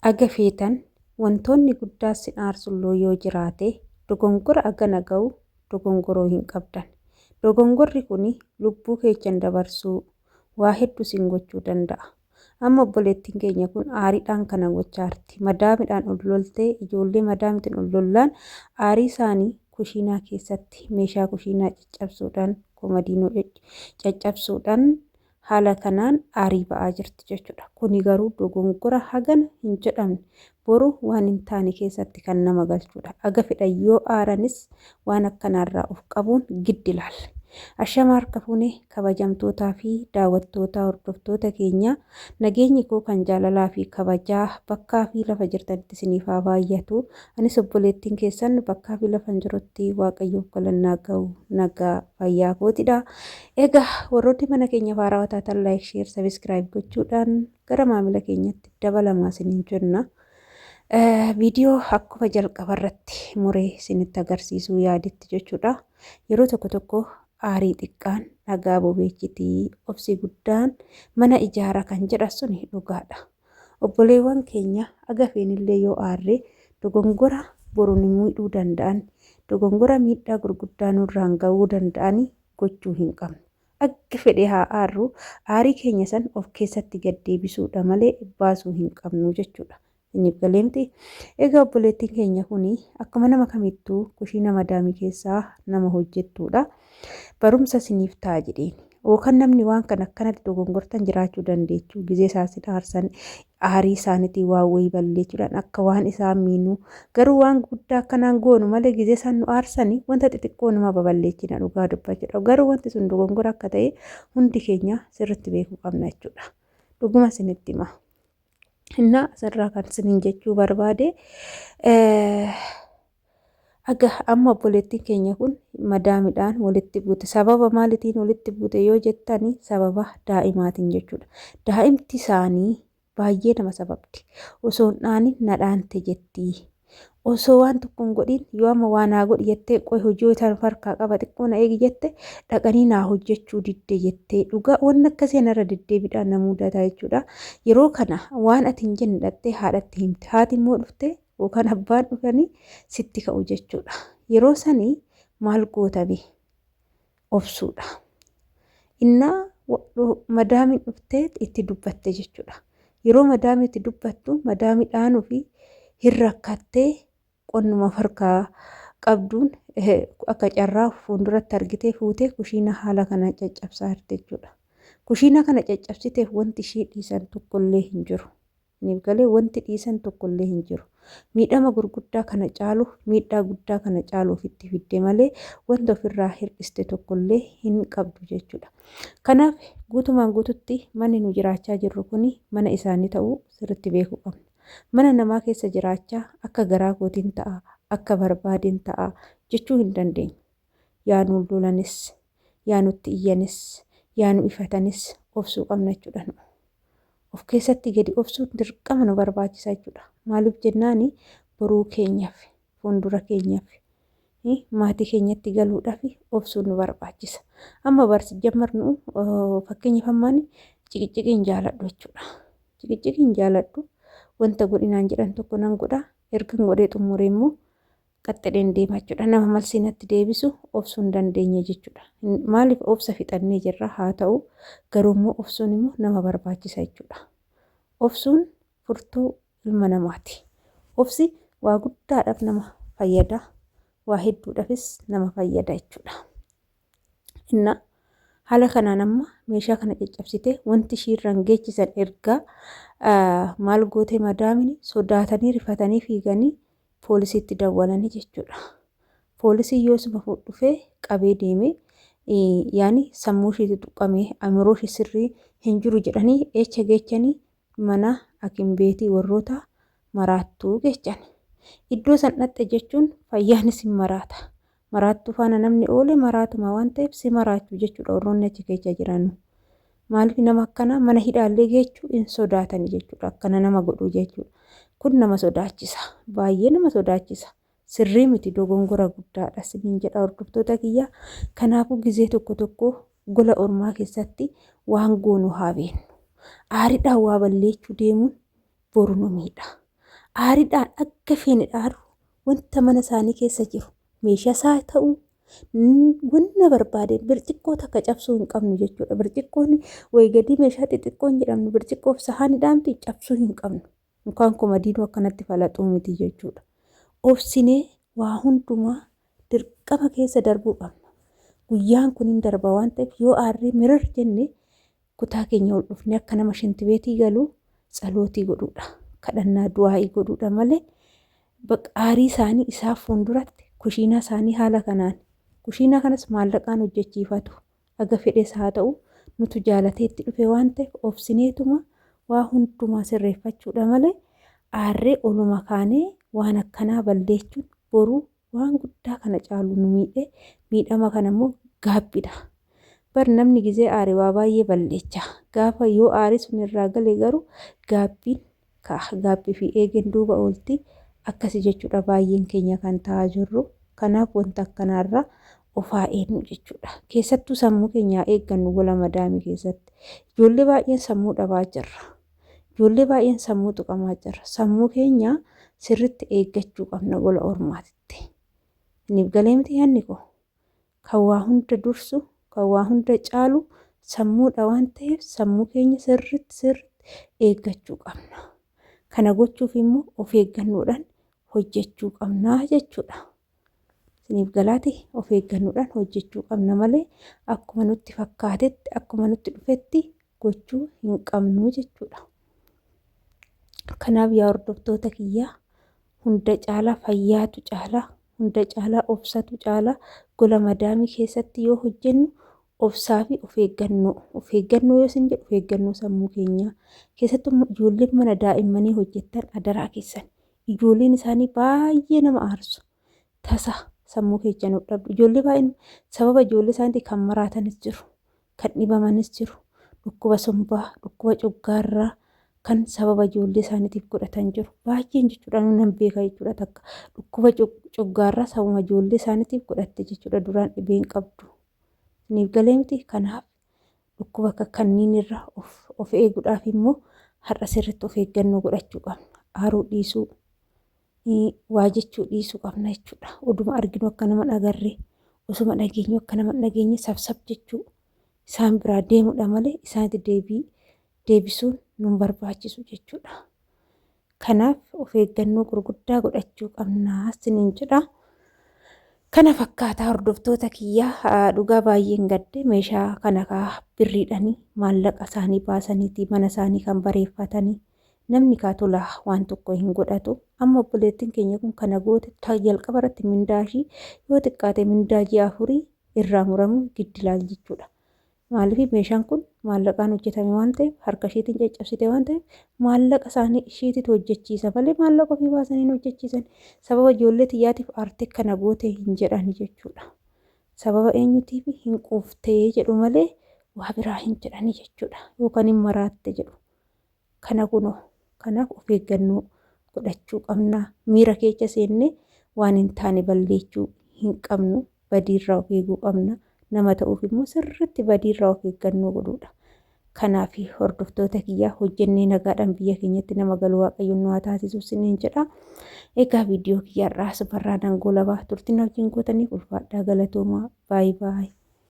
Aga feetan wantoonni guddaa sin aarsulloo yoo jiraate dogongora agana ga'u dogongoroo hin qabdan. Dogongorri kun lubbuu keechan dabarsuu waa hedduu sin gochuu danda'a. Amma obboleettiin keenya kun aariidhaan kana gochaa jirti. Madaamidhaan ol loltee ijoollee madaamitiin ol lollaan aarii isaanii kushiinaa keessatti meeshaa kushiinaa caccabsuudhaan komadiinoo caccabsuudhaan haala kanaan aarii ba'aa jirti jechuudha. Kuni garuu dogongora hagana hin jedhamne boru waan hin taane keessatti kan nama galchuudha. Aga fedhan yoo aaranis waan akkanaarraa of qabuun giddi ilaalla. Ashama harka fuune kabajamtootaa fi daawwattootaa hordoftoota keenya, nageenyi koo kan jaalalaa fi kabajaa bakkaa fi lafa jirtanitti isiniif haa baay'atu. Anis obboleettiin keessan bakkaa fi lafa jirutti Waaqayyoof galannaa ga'u nagaa fayyaa kootidha. Egaa warroonni mana keenya haarawaa taatan like, share, subscribe gochuudhaan gara maamila keenyatti dabalamaa isiniin jenna. Viidiyoo akkuma jalqaba irratti muree isinitti agarsiisuu yaadetti jechuudha. Yeroo tokko tokko aarii xiqqaan dhagaa bobeechitii, obsi guddaan mana ijaara kan jedhan suni dhugaadha. Obboleewwan keenya aga feenillee yoo aarre dogongora boru nu miidhuu danda'an, dogongora miidhaa gurguddaa nurraan ga'uu danda'an gochuu hin qabnu. Akka fedhe haa aarru, aarii keenya san of keessatti gad deebisuudha malee baasuu hin qabnu jechuudha. Isiniif galee miti? Egaa obboleettiin keenya kun akkuma nama kamittuu kushiina madaamii keessaa nama hojjettuudha. Barumsa isiniif ta'a jedheen. Yookaan namni waan kana akkanatti dogongortan jiraachuu dandeechu. Gizee isaan sin aarsan aarii isaaniitiin waan wayii balleechuudhaan akka waan isaan miinuu garuu waan guddaa akkanaan goonu malee gizee isaan nu aarsani wanta xixiqqoo numa baballeechina dhugaa dubbachuudha. Garuu wanti sun dogongora akka ta'e hundi keenya sirriitti beekuu qabna jechuudha. Dhuguma isinitti hima. Innaa asirraa kan isiniin jechuu barbaade, aga amma obboleettiin keenya kun madaamidhaan walitti buute. Sababa maalitiin walitti buute yoo jettani, sababa daa'imaatiin jechuudha. Daa'imti isaanii baay'ee nama sababdi. Osoo hin dhaanin na dhaante jettii. Osoo waan tokko hin godhin yoo amma waa naa godhi jettee, qoy hojii isaan harkaa qaba xiqqoo na eegi jette, dhaqanii naa hojjechuu didde jettee. Dhugaa wanni akkasii anarra deddeebiidhaan na mudataa jechuudha. Yeroo kana waan ati hin jenne dhattee haadhatti himte. Haati immoo dhuftee yookaan abbaan dhufanii sitti ka'u jechuudha. Yeroo sanii maal gootame? Obsuudha. Innaa madaamiin dhuftee itti dubbatte jechuudha. Yeroo madaamii itti dubbattu madaamii dhaanuu fi hin rakkattee qonnuma harkaa qabduun akka carraa fuulduratti argitee fuutee kushiina haala kanaan caccabsaa jirti jechuudha. Kushiina kana caccabsiteef wanti ishii dhiisan tokkollee hin jiru. Isiniif galee? Wanti dhiisan tokkollee hin jiru. Miidhama gurguddaa kana caalu, miidhaa guddaa kana caalu ofitti fidde malee wanta ofirraa hir'iste tokkollee hin qabdu jechuudha. Kanaaf guutumaan guututti manni nu jiraachaa jirru kuni mana isaanii ta'uu sirriitti beekuu qabna. Mana namaa keessa jiraachaa akka garaa kootiin ta'a, akka barbaadeen ta'a jechuu hin dandeenyu. Yaa nuun lolanis, yaa nutti iyyanis, yaa nu ifatanis obsuu qabna jechuudha nu. Of keessatti gadi obsuun dirqama nu barbaachisa jechuudha. Maaliif jennaani, boruu keenyaaf, fuuldura keenyaaf, maatii keenyatti galuudhaaf obsuun nu barbaachisa. Amma barsi jammarnu fakkeenyaaf ammaan ciqiciqiin jaaladhu jechuudha. Ciqiciqiin jaaladhu, wanta godhinaan jedhan tokko nan godha. Ergan godhee xumuree immoo qaxxadheen deema jechuudha. Nama malsii natti deebisu obsuu hin dandeenye jechuudha. Maaliif? Obsa fixannee jirra. Haa ta'u garuu immoo obsuun immoo nama barbaachisa jechuudha. Obsuun furtuu ilma namaati. Obsi waa guddaadhaaf nama fayyada. Waa hedduudhaafis nama fayyada jechuudha. Inna haala kanaan amma meeshaa kana caccabsitee wanti ishiirraan geechisan ergaa maal goote, madaamini sodaatanii rifatanii fiiganii poolisiitti dawwalanii jechuudha. Poolisiin yoo isuma dhufee qabee deeme, yaani sammuu isheetti tuqamee amiroo ishee sirrii hin jiru jedhanii eecha geechanii? Mana akimbeetii warroota maraattuu geechan. Iddoo san dhatte jechuun fayyaanis hin maraata. Maraattuu faana namni oole maraatuma waan ta'eef si maraachuu jechuudha warroonni achi keessa jiran. Maaliif nama akkana mana hidhaallee geechuu hin sodaatani jechuudha. Akkana nama godhuu jechuudha. Kun nama sodaachisa. Baay'ee nama sodaachisa. Sirrii miti, dogongora guddaadha isiniin jedha hordoftoota kiyya. Kanaafuu gizee tokko tokko gola ormaa keessatti waan goonu haa beeknu. Aariidhaan waa balleechuu deemuun boru nu miidha. Aariidhaan akka feene dhaaru wanta mana isaanii keessa jiru meeshaa isaa ta'uu wanna barbaade birciqqoo takka cabsuu hin qabnu jechuudha. Birciqqoon wayi gadii meeshaa xixiqqoon jedhamnu birciqqoof sahaanidhaamti cabsuu hin qabnu. Mukaan komadiinuu akkanatti falaxuu miti jechuudha. Obsinee waa hundumaa dirqama keessa darbuu qabna. Guyyaan kun hin darba waan ta'eef yoo aarree mirir jenne kutaa keenya ol dhufnee akka nama shintibeetii galuu tsalootii godhuudha. Kadhannaa du'aa'ii godhuudha malee aarii isaanii isaaf fuulduratti kushiinaa isaanii haala kanaan kushiinaa kanas maallaqaan hojjechiifatu. Haga fedhes haa ta'u nutu jaalatee itti dhufe waan ta'eef obsineetuma waa hundumaa sirreeffachuudha malee aarree oluma kaanee waan akkanaa balleechuun boruu waan guddaa kana caalu nu miidhee miidhama kana immoo gaabbidha. Bar namni gizee aare waa baay'ee balleecha. Gaafa yoo aaree sun irraa gale garuu gaabbiin ka'a. Gaabbii fi eegeen duuba oolti. Akkasi jechuudha baay'een keenya kan ta'aa jirru. Kanaaf wanta akkanaarraa of haa eegnu jechuudha. Keessattuu sammuu keenya haa eeggannu gola madaamii keessatti. Ijoollee baay'een sammuu dhabaa jirra. Ijoollee baay'een sammuu tuqamaa jira. Sammuu keenya sirriitti eeggachuu qabna gola ormaatitti. Isiniif galee miti yaadni koo? Kan waa hunda dursu, kan waa hunda caalu sammuudha waan ta'eef sammuu keenya sirriitti sirriitti eeggachuu qabna. Kana gochuuf immoo of eeggannoodhaan hojjechuu qabna jechuudha. Isiniif galaati of eeggannoodhaan hojjechuu qabna malee akkuma nutti fakkaatetti akkuma nutti dhufetti gochuu hin qabnu jechuudha. Kanaaf yaa hordoftoota kiyyaa hunda caalaa fayyaatu caalaa hunda caalaa obsatu caalaa gola madaamii keessatti yoo hojjennu obsaa fi of eeggannoo of eeggannoo yoo isin jedhu of eeggannoo sammuu keenyaa keessattuu ijoolleen mana daa'immanii hojjettan adaraa keessan ijoolleen isaanii baay'ee nama aarsu tasa sammuu keessa nu dhabdu ijoollee baay'een sababa ijoollee isaaniitiin kan maraatanis jiru kan dhibamanis jiru dhukkuba sombaa dhukkuba coggaarraa kan sababa ijoollee isaaniitiif godhatan jiru baay'een jechuudha nan beeka jechuudha takka dhukkuba coggaarraa sababa ijoollee isaaniitiif godhatte jechuudha duraan dhibeen qabdu. Isiniif galee miti kanaaf dhukkuba akka kanniin irraa of eeguudhaaf immoo har'a sirriitti of eeggannoo godhachuu qabna. Aaruu dhiisuu, waa jechuu dhiisuu qabna jechuudha. Oduma arginu akka nama hin agarre, osuma dhageenyu akka nama hin dhageenye sabsab jechuu isaan biraa deemuudha malee isaanitti deebii deebisuun nun barbaachisu jechuudha. Kanaaf of eeggannoo gurguddaa godhachuu qabna isiniin jedha. Kana fakkaataa hordoftoota kiyyaa dhugaa baay'een gadde meeshaa kana kaa birriidhanii maallaqa isaanii baasaniiti mana isaanii kan bareeffatanii namni kaa tolaa waan tokko hin godhatu. Amma obboleettiin keenya kun kana goote jalqaba irratti mindaa ishii yoo xiqqaate mindaa ji'a afurii irraa muramu giddi laal jechuudha. Maaliif meeshaan kun maallaqaan hojjetame waan ta'eef harka isheetiin caccabsite waan ta'eef maallaqa isaanii isheetitu hojjechiisa malee maallaqa ofii baasanii hin hojjechiisan. Sababa ijoollee xiyyaatiif aartee kana goote hin jedhani jechuudha. Sababa eenyutiif hin quuftee jedhu malee waa biraa hin jedhani jechuudha. Yookaan hin maraatte jedhu. Kana kunoo kanaaf of eeggannoo godhachuu qabna. Miira keessa seennee waan hin taane balleessuu hin qabnu. Badiirraa of eeguu qabna. Nama ta'uuf immoo sirriitti badiirraa of eeggannoo godhuudha. Kanaaf hordoftoota kiyyaa hojjennee nagaadhaan biyya keenyatti nama galu Waaqayyoon nu haa taasisu isiniin jedha. Egaa viidiyoo kiyyaarraa asumarraa nan goolabaa turtiin wajjin gootaniif ulfaadhaa galatoomaa. Baay'ee baay'ee.